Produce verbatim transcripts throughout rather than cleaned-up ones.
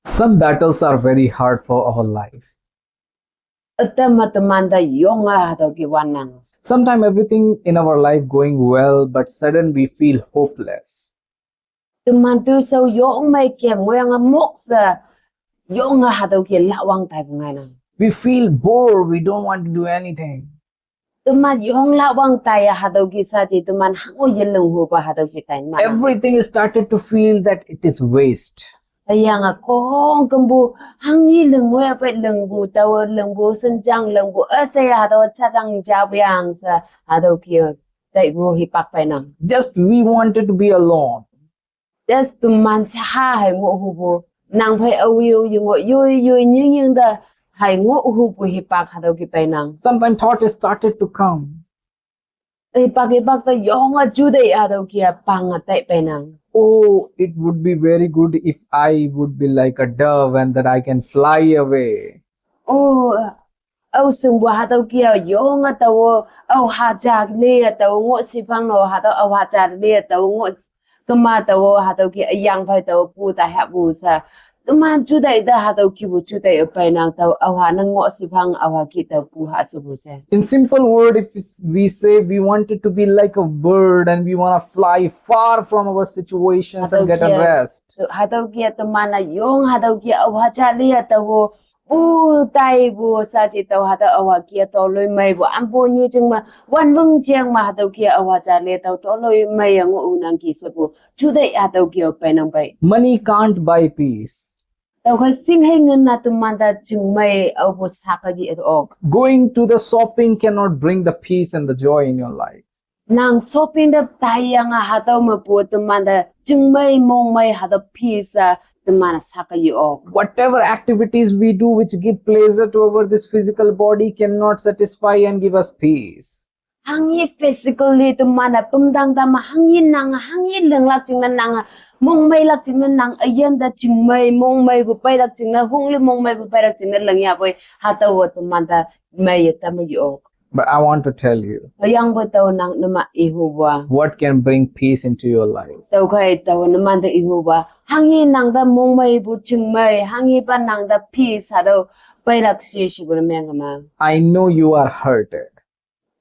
Some battles are very hard for our life. Ütam ma teman da yong a hatüo ki wanang. Sometimes everything in our life going well, but sudden we feel hopeless. Teman tu so yong mai kem ngoyang a mok sa yong a hatüo ki lawang tai bu ngainang. We feel bored. We don't want to do anything. Teman yong lawang tai a hatüo ki sa ji teman hango yeling hu ba hatüo ki tai ma. Everything is started to feel that it is waste. Hüyange kong kempu hangyi lingpu ya pei lingpu taowe lingpu senjang lingpu üshei hatüo jajang ja peang she hatüo ki taipu hipak peinang. Just we wanted to be alone. Just teman cha ha hai ngoh hupu nang phei awiu ye ngoh yoi yoi nying ying te hai ngoh hupu hipak hatüo ki peinang. Sometimes thought started to come. Hipak hipak te yong a ju dei hatüo ki a pang a tai peinang. Oh, it would be very good if I would be like a dove and that I can fly away. Oh, ao singpu hatüo ki a yong a taowe ao ha ja le taowe ngoh shiphang no hatüo ao ha ja le taowe ngoh kema taowe hatüo ki üyang phei taowe pu ta hahpu she. Teman ju dai te hatüo kipu ju dai peinang taowe ao ha ne ngoh shiphang ao ha ki taowe pu ha shepu she. In simple word, if we say we wanted to be like a bird and we want to fly far from our situations and get a rest. Hatüo ki a teman a yong hatüo ki a ao ha ja le taowe pu taipu sa ji taowe hatüo ao ha ki a toloi meipu ampu nyu jing me wanwang jing me hatüo ki a ao ha ja le taowe toloi mei a ngoh nang ki shepu ju dai hatüo ki a peinang pei. Money can't buy peace. Tüokhei shinghei ngin na teman te chingmei aopu sake yi ok. Going to the shopping cannot bring the peace and the joy in your life. Nang shopping te taiyange hatüo mepu teman te chingmei mongmei hatüo peace a teman sake yi ok. Whatever activities we do which give pleasure to our this physical body cannot satisfy and give us peace. Hangyi physically teman a pümdang tam hangyi nang hangyi linglak jingne nang mongmeilak jingne nang üyin te chingmei mongmeipu peilak jingne hongli mongmeipu peilak jingne ling yahpoi hatüowe teman te mei ye tam yi ok. But I want to tell you, Hüyangpoi taowe nang numan ihupu a, what can bring peace into your life? Tüokhei taowe numan te ihupu a, hangyi nang te mongmeipu chingmei hangyi pa nang te peace hatüo peilak shi shipu ne meng kema. I know you are hurted.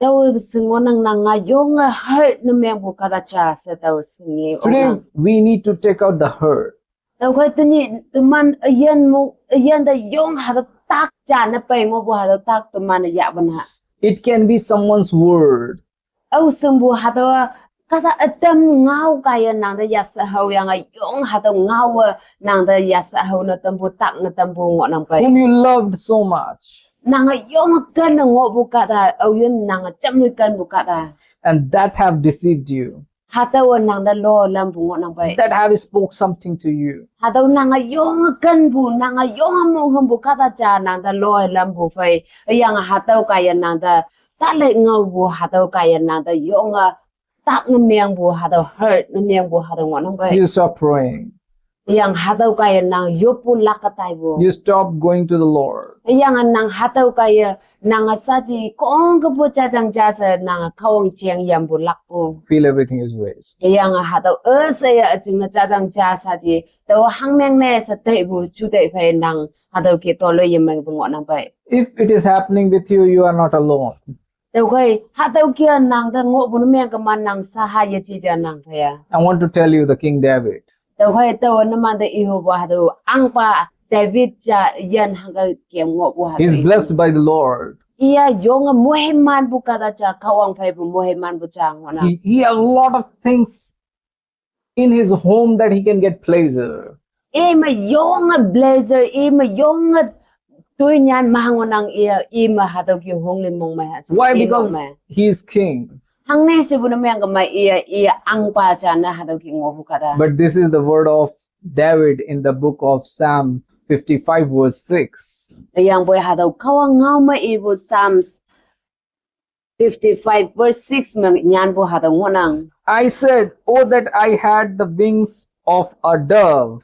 Taowe shingo nang nang a yong a hurt ne mengpu kahta ja she taowe shingi ok nang. Today we need to take out the hurt. Tüokhei tenyih teman üyin mo üyin te yong hatüo tak ja ne pei ngohpu hatüo tak teman yahpu na. It can be someone's word. Ao shingpu hatüo a kahta ütam ngao kaiye nang te yashe haoyange yong hatüo ngao a nang te yashe hao ne tampu tak ne tampu ngohnang pei. Whom you loved so much. Nange yong ken ne ngohpu kahta aoyin nange jamnoi kenpu kahta. And that have deceived you. Hatüowe nang te lo lampu ngohnang pei. That have spoke something to you. Hatüo nange yong kenpu nange yong monghümpu kahta ja nang te lo lampu phei. Hüyange hatüo kaiye nang te talei ngaopu hatüo kaiye nang te yong a tak ne mengpu hatüo hurt ne mengpu hatüo ngohnang pei. You stop praying. Hüyange hatüo kaiye nang yoppu lak ke taipu. You stop going to the Lord. Hüyange nang hatüo kaiye nange sa ji kongkepu jajang ja she nange Kahwang jeng yampu lakpu. Feel everything is waste. Hüyange hatüo üsheiye üjingne jajang ja sa ji taowe hangmeng ne she teipu ju tei phei nang hatüo ki toloi yemeipu ngohnang pei. If it is happening with you, you are not alone. Tüokhei hatüo ki a nang te ngohpu ne meng kema nang sa ha yeji ja nang phei a. I want to tell you the King David. Tüokhei taowe numan te ihupu a hatüo ahngpa David ja yin hangke kem ngohpu hatüo. He's blessed by the Lord. Iye yong a moimanpu kahta ja Kahwang pheipu moimanpu ja ngohnang. He, he had a lot of things in his home that he can get pleasure. Ime yong a pleasure, ime yong a toinyan ma ngohnang iye, ime hatüo ki hongli mongmei ha. Why? Because he is king. Hangne shepu ne meng kema iye, iye ahngpa ja ne hatüo ki ngohpu kahta. But this is the word of David in the book of Psalm fifty-five verse six. Hüyangpoi hatüo Kahwang ngao me ipu Psalms fifty-five verse six me nyanpu hatüo ngohnang. I said, "Oh, that I had the wings of a dove."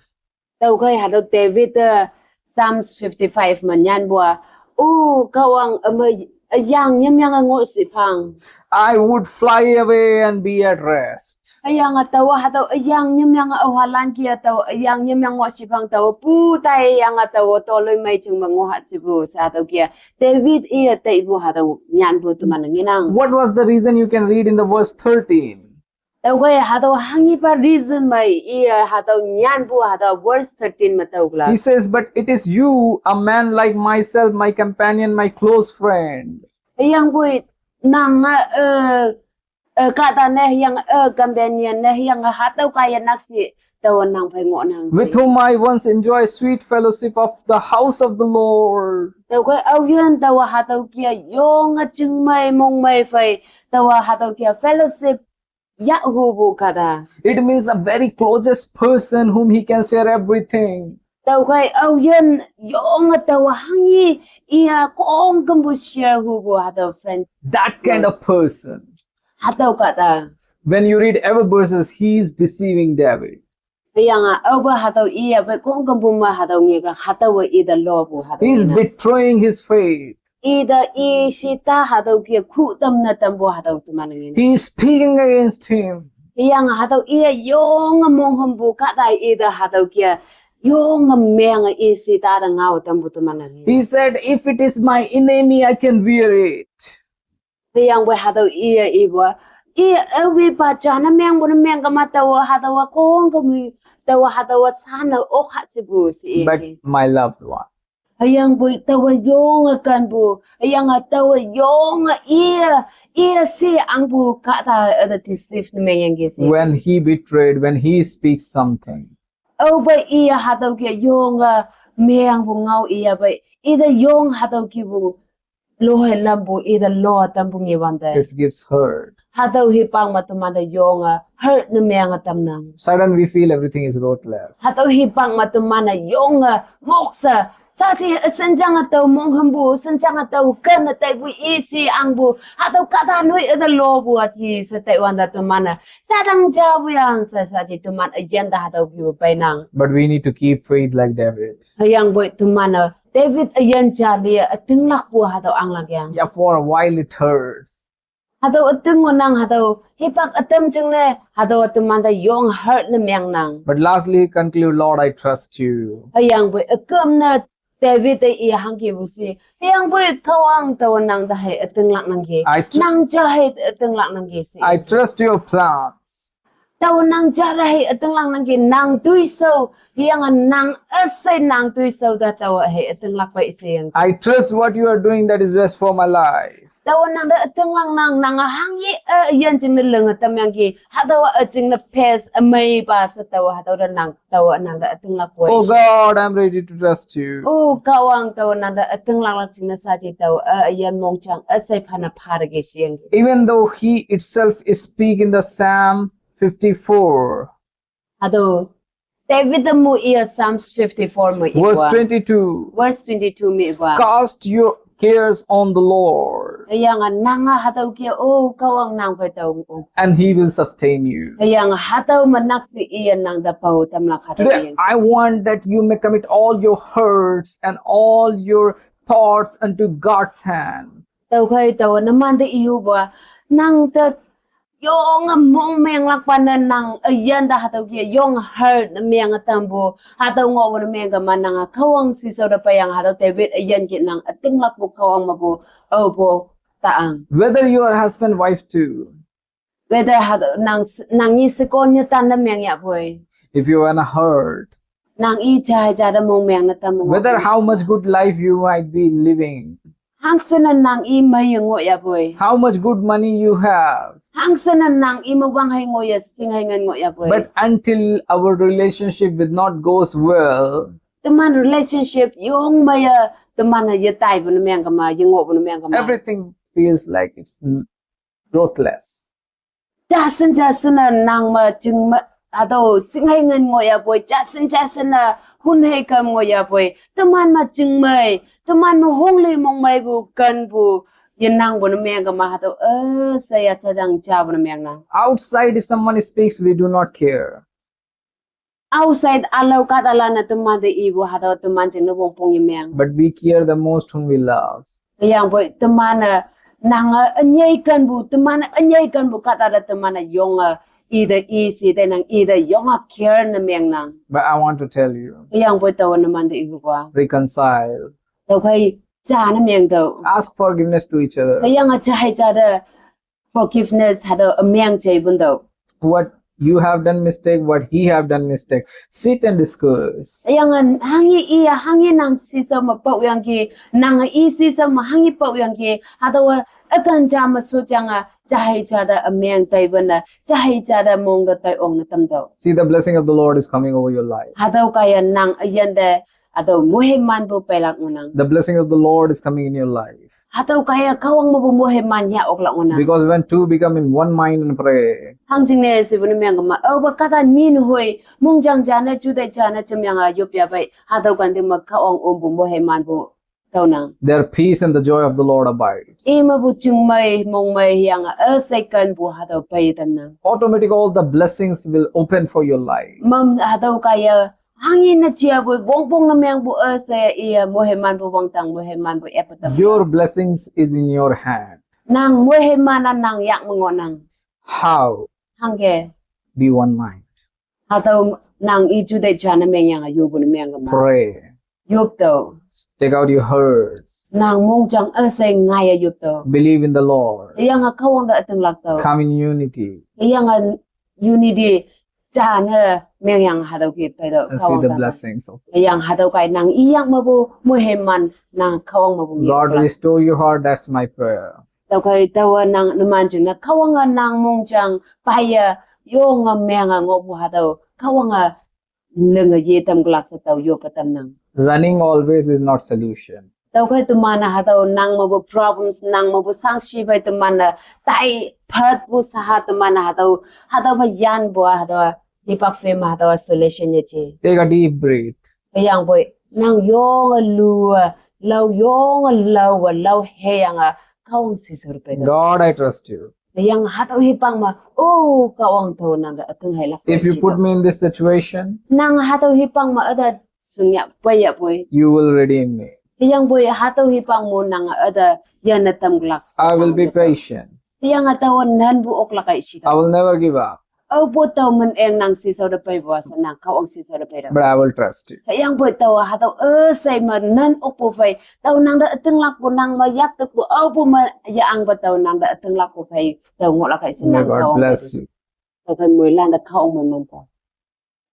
Tüokhei hatüo David te Psalms fifty-five me nyanpu a, O Kahwang, üme ayang nyemyang a ngoh sipang. I would fly away and be at rest. Ayang a tawa hatau ayang nyemyang a awalan kia tau ayang nyemyang ngoh sipang tau pu tai ayang a tawa toloi mai ching ma ngoh hat sibu sa tau kia. David iya tai bu hatau nyan bu teman nginang. What was the reason? You can read in the verse thirteen. Tau kai hatau hangi pa reason mai iya hatau nyan bu hatau verse thirteen ma tau kla. He says, "But it is you, a man like myself, my companion, my close friend, Ayang bu nang a eh eh kata ne yang eh companion ne yang hatau kaya naksi tau nang pai ngoh nang. with whom I once enjoyed sweet fellowship of the house of the Lord." Tau kai au yan tau hatau kia yong a ching mai mong mai fai tau hatau kia fellowship ya hu bu kata. It means a very closest person whom he can share everything. Tau kai au yan yong a tau hangi iya kong kembu share hu bu hatau friends. That kind of person. Hatau kata. When you read our verses, he is deceiving David. Ayang a au ba hatau iya ba kong kembu ma hatau ngi ka hatau wa ida lo bu hatau. He is Ngi na. Betraying his faith. Ida i sita hatau kia ku tam na tam bu hatau teman ngi. He is speaking against him. Yang hatau iya yong a mong hom bu kata ida hatau kia yong a meng a i sita da ngau tam bu teman ngi. He said, "If it is my enemy, I can bear it." Yang bu hatau iya i bu iya ewi pa cha na meng bu na meng kama tau hatau wa kong kembu tau hatau wa sana ok hat sibu si. But my loved one. Ayang bu tau wa yong a kan bu ayang a tau wa yong a iya iya si ang bu kata ada deceive na meng yang ke si. When he betrayed, when he speaks something, Au ba iya hatau kia yong a meng bu ngau iya ba ida yong hatau ki bu lo hai lam bu ida lo tam bu ngi wan te. It gives hurt. Hatau hi pang ma teman da yong a hurt na meng a tam nang. Sudden we feel everything is ruthless. Hatau hi pang ma teman da yong a mok sa sa chi a sen jang a tau mong ham bu sen jang a tau kan a tai bu i si ang bu hatau kata nui a da lo bu a chi sa tai wan da teman a cha dang cha bu yang sa sa chi teman a yan da hatau ki bu pai nang. But we need to keep faith like David. Ayang bu teman a David a yan cha li a ting lak bu hatau ang lak yang. Yeah, for a while it hurts. Hatau a ting nang hatau hi pak a tam ching ne hatau a teman da yong hurt na meng nang. But lastly, he conclude, "Lord, I trust you." Ayang bu a kam na David a i hang ki bu si. Ayang bu kawang tau nang da hai a ting lak nang ki. I tr- Nang cha hai a ting lak nang ki si. "I trust your plans. Tau nang cha da hai a ting lak nang ki nang tui so. Yang a nang a sai nang tui so da tau hai a ting lak bai si yang. I trust what you are doing that is best for my life." Tau nang da a ting lak nang nang a hang yi a yan ching na leng a tam yang ki. Hatau a ching na pes a mai ba sa tau hatau da nang tau nang da a ting lak bai. Oh God, I'm ready to trust you. Oh kawang tau nang da a ting lak lak ching na sa chi tau a yan mong chang a sai pha na pha da ki si yang ki. Even though he itself speak in the Psalm fifty-four, Hatau David a mu iya Psalms fifty-four mu iya. verse twenty-two, Verse twenty-two mi ba. "Cast your cares on the Lord, Ayang a nang a hatau kia oh kawang nang bai tau. and he will sustain you." Ayang hatau ma nak si iya nang da pau tam lak hatau. Today, I want that you may commit all your hurts and all your thoughts unto God's hand. Tau kai tau na man da iu ba nang da yong a mong meng lak pa na nang a yan da hatau kia yong hurt na meng a tam bu hatau ngo bu na meng ka ma nang a kawang si so da pa yang hatau David a yan ki nang a ting lak bu kawang ma bu au bu ta ang. Whether you are husband, wife too, Whether hatau nang nang i se kon ya tan da meng ya boi. If you are in a hurt, Nang i cha cha da mong meng na tam mong. Whether how much good life you might be living, Hang sen na nang i mai ya ngo ya boi. How much good money you have, Hang sen na nang i ma wang hai ngo ya sing hai ngan ngo ya boi. But until our relationship with not goes well, Teman relationship yong ma ya teman ya tai bu na meng ka ma ya ngo bu na meng ka ma. Everything feels like it's n- ruthless. Jasen jasen na nang ma jing ma hatau sing hai ngan ngo ya boi, jasen jasen na hun hai kam ngo ya boi. Teman ma jing mai, teman ma hong lei mong mai bu kan bu ya nang bu na meng ka ma hatau eh sa ya cha dang cha bu na meng nang. Outside, if someone speaks, we do not care. Outside alau ka ta la na teman da i bu hatau teman jing na wong pong ya meng. But we care the most whom we love. Hüyangpoi teman-e nange ünyei kenpu, teman-e ünyei kenpu kahta te teman-e yonge ite isi te nang ite yonge care ne meng nang. But I want to tell you, Hüyangpoi taowe numan te ipu-a, reconcile. tüokhei ja ne meng tüoh. Ask forgiveness to each other. Hüyange jahei ja te forgiveness hatüo ümeng jei wün tüoh. What you have done mistake, what he have done mistake. Sit and discuss. Hüyange hanghi i ya, hanghi nang shisao me paoyangki, nange i shisao me hanghi paoyangki, hatüowe üken ja me sho jange, jahei ja te ümeng tei wün-e, jahei ja te mong te tei ong ne tamtüoh. See, the blessing of the Lord is coming over your life. Hatüo kaiye nang üyin te, hatüo moiman pu peilak ngohnang. The blessing of the Lord is coming in your life. Hatüo kaiye Kahwang mepu moiman yah oklak ngohnang. Because when two become in one mind and pray, Hangjingne shipu ne meng kema, aope kahta nyi nehoi, mongjang ja ne, juteih ja ne, jemyange yop ya pei, hatüo kante me Kahwang ompu moiman pu tüonang. Their peace and the joy of the Lord abides. I mepu chingmei, mongmei hüyange üshei kenpu hatüo pei tamnang. Automatic, all the blessings will open for your life. Mam hatüo kaiye, hanghi ne jiapoi, wongpong ne mengpu üshei iye moiman pu wangdang, moiman pu eppe tam. Your blessings is in your hand. Nang moiman-a nang yak me ngohnang. How? Hangke, Be one mind. Hatüo nang i juteih ja ne mengyange yopu ne meng kema, Pray. Yop tüoh. Take out your hurts. Nang mongjang üshei ngaiye yop tüoh. Believe in the Lord. Hüyange Kahwang te ütinglak tüoh. Come in unity. Hüyange unity ja ne mengyange hatüo ke peitüoh And see the blessings of Hüyange hatüo kai nang i yak mepu moiman nang Kahwang mepu nge. God restore your heart. That's my prayer. Tüokhei taowe nang numan jingne Kahwange nang mongjang paiye yonge menge ngohpu hatüo Kahwange linge yetamlak she tao yoppe tamnang. Running always is not solution. Tüokhei teman-e hatüo nang mepu problems, nang mepu sangshi phei teman-e tai phatpu shaha teman-e hatüo, hatüo pha yanpu-a hatüo hipak phei me hatüo solution yeje. Take a deep breath. Hüyangpoi nang yonge lu-e, lao yonge lao-e, lao heyange Kahwang shisao te pei tüoh. God, I trust you. Hüyange hatüo hipak me, oh Kahwang, tao nang te üting heilak. If you put me in this situation, Nang hatüo hipak me üte shingya peiya poi, you will redeem me. Hüyangpoi hatüo hipak me nang üte yanne tamlak. I will be patient. Hüyange taowe nanpu oklak kai shi. I will never give up. Aopu tao men eng nang shisao te peipu-a she nang Kahwang shisao te pei tüoh. But I will trust you. Hüyangpoi taowe hatüo üshei me nan okpu phei, tao nang te ütinglakpu, nang me yaktekpu, aopu me ye angpe tao nang te ütinglakpu phei tao ngohlak kai she May nang God Kahwang bless you. Tüokhei moilan te Kahwang moiman pha.